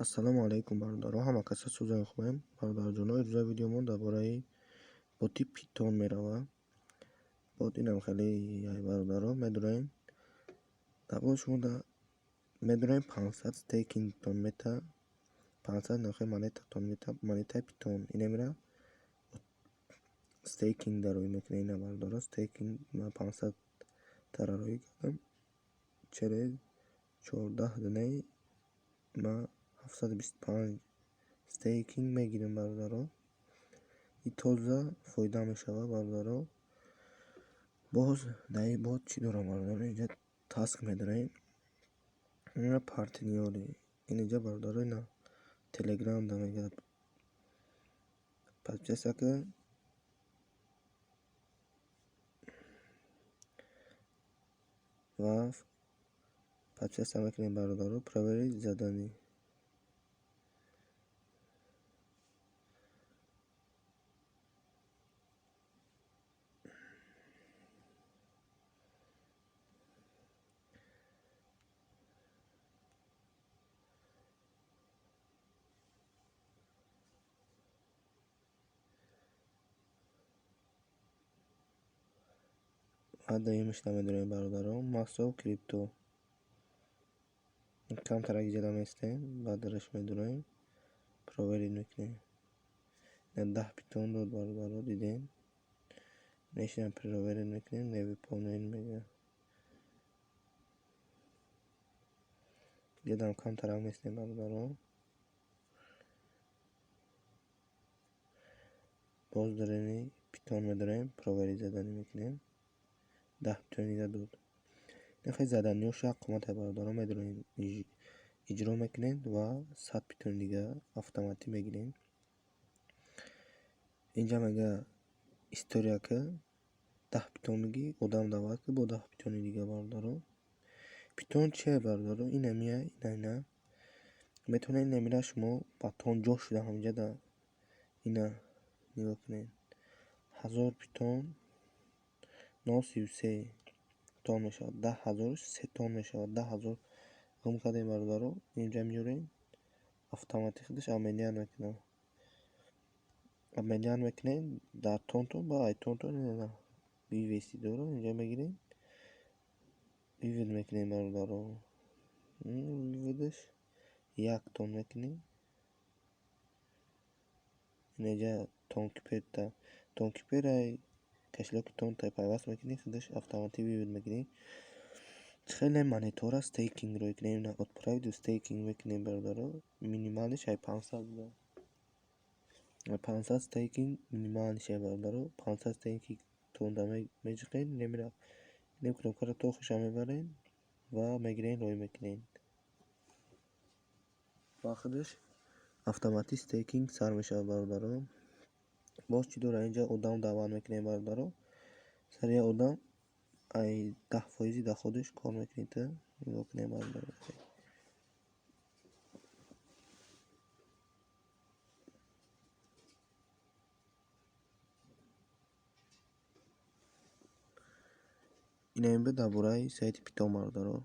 Ассалому алайкум, бародаро, ҳама каса сӯзани хубем. Бародарҷоно, ирӯза видеомон дар бораи боти Питон меравад. Бот инам хеле ай, бародаро, медуроем. Дар бот шумо медуроем, 500 стейкингтон мета, 500 нахи монетатон мета, монетаи Питон. Ина мера стейкинг дароӣ мекунем. Ина, бародаро, стейкинг ман 500 тара роӣ кардам. Через 14 дней ман 725 стейкинг мегирем, бародаро. И тоза фоида мешавад, бародаро. Боз дар ин бот чӣ дорам, бародаро? Инҷа таск медорем. Ина партнёры. Инҷа, бародаро, ина Телеграм да мегӯяд подписаться ка ва подписаться мекунем, бародаро, проверить задание. Ва дуюмаш намедонем, бародаро, Масов крипто. Камтарак иҷода местем, баъд дараш медуроем, проверить мекунем. 10 питон дод, бародаро, дидем. Нешинам проверить мекунем, не выполнен мегӯяд. Ҷадам камтарак местем, бародаро. Боз дарини питон медорем, проверить задание мекунем. 10 питони дига дод. Ин хеле заданиёша ҳаққомате, бародаро, медонед, иҷро мекунед ва 100 питони дига автоматӣ мегирем. Инҷа мегӯяд история ка 10 питон мегӣ, одам даъват ка бо 10 питони дига, бародаро. Питон чие, бародаро? Ина мия, ина ина. Метавонед ина мира шумо ба тон ҷо шуда ҳаминҷа да ина нигоҳ кунед. 1000 питон 0,33 тон мешавад. 10 003 тон мешавад. 10 000 гум кардем, бародаро. Инҷа меёрем. Автоматӣ худаш обменять мекунад. Обменять мекунед дар тонтон, ба ай тонтон ина вывести дорад. Инҷа мегирем. Вывод мекунем, бародаро. Выводаш як тон мекунем. Инҷа Тонкиперта. Тонкипер ай кошелёки тонта пайваст мекунӣ, худаш автоматӣ вывод мекунӣ. Хеле монетора стейкинг рӯй кунем. Отправить стейкинг мекунем, бародаро. Минимальныйш ай 500 буда. 500 стейкинг минимальныйш ай, бародаро. 500 стейкинг тонда меҷиқед, немира. Ин кнопкаро то охиша мебаред ва мегирен, рӯй мекунед. Ва худаш автоматӣ стейкинг сар мешавад, бародаро. Боз чӣ дорад инҷа? Одам даъват мекунем, бародаро. Сари як одам ай 10 фоизи доходаш кор мекунед. Нигоҳ кунем, бародаро. Ина ин буд дар бораи сайти Питон, бародаро.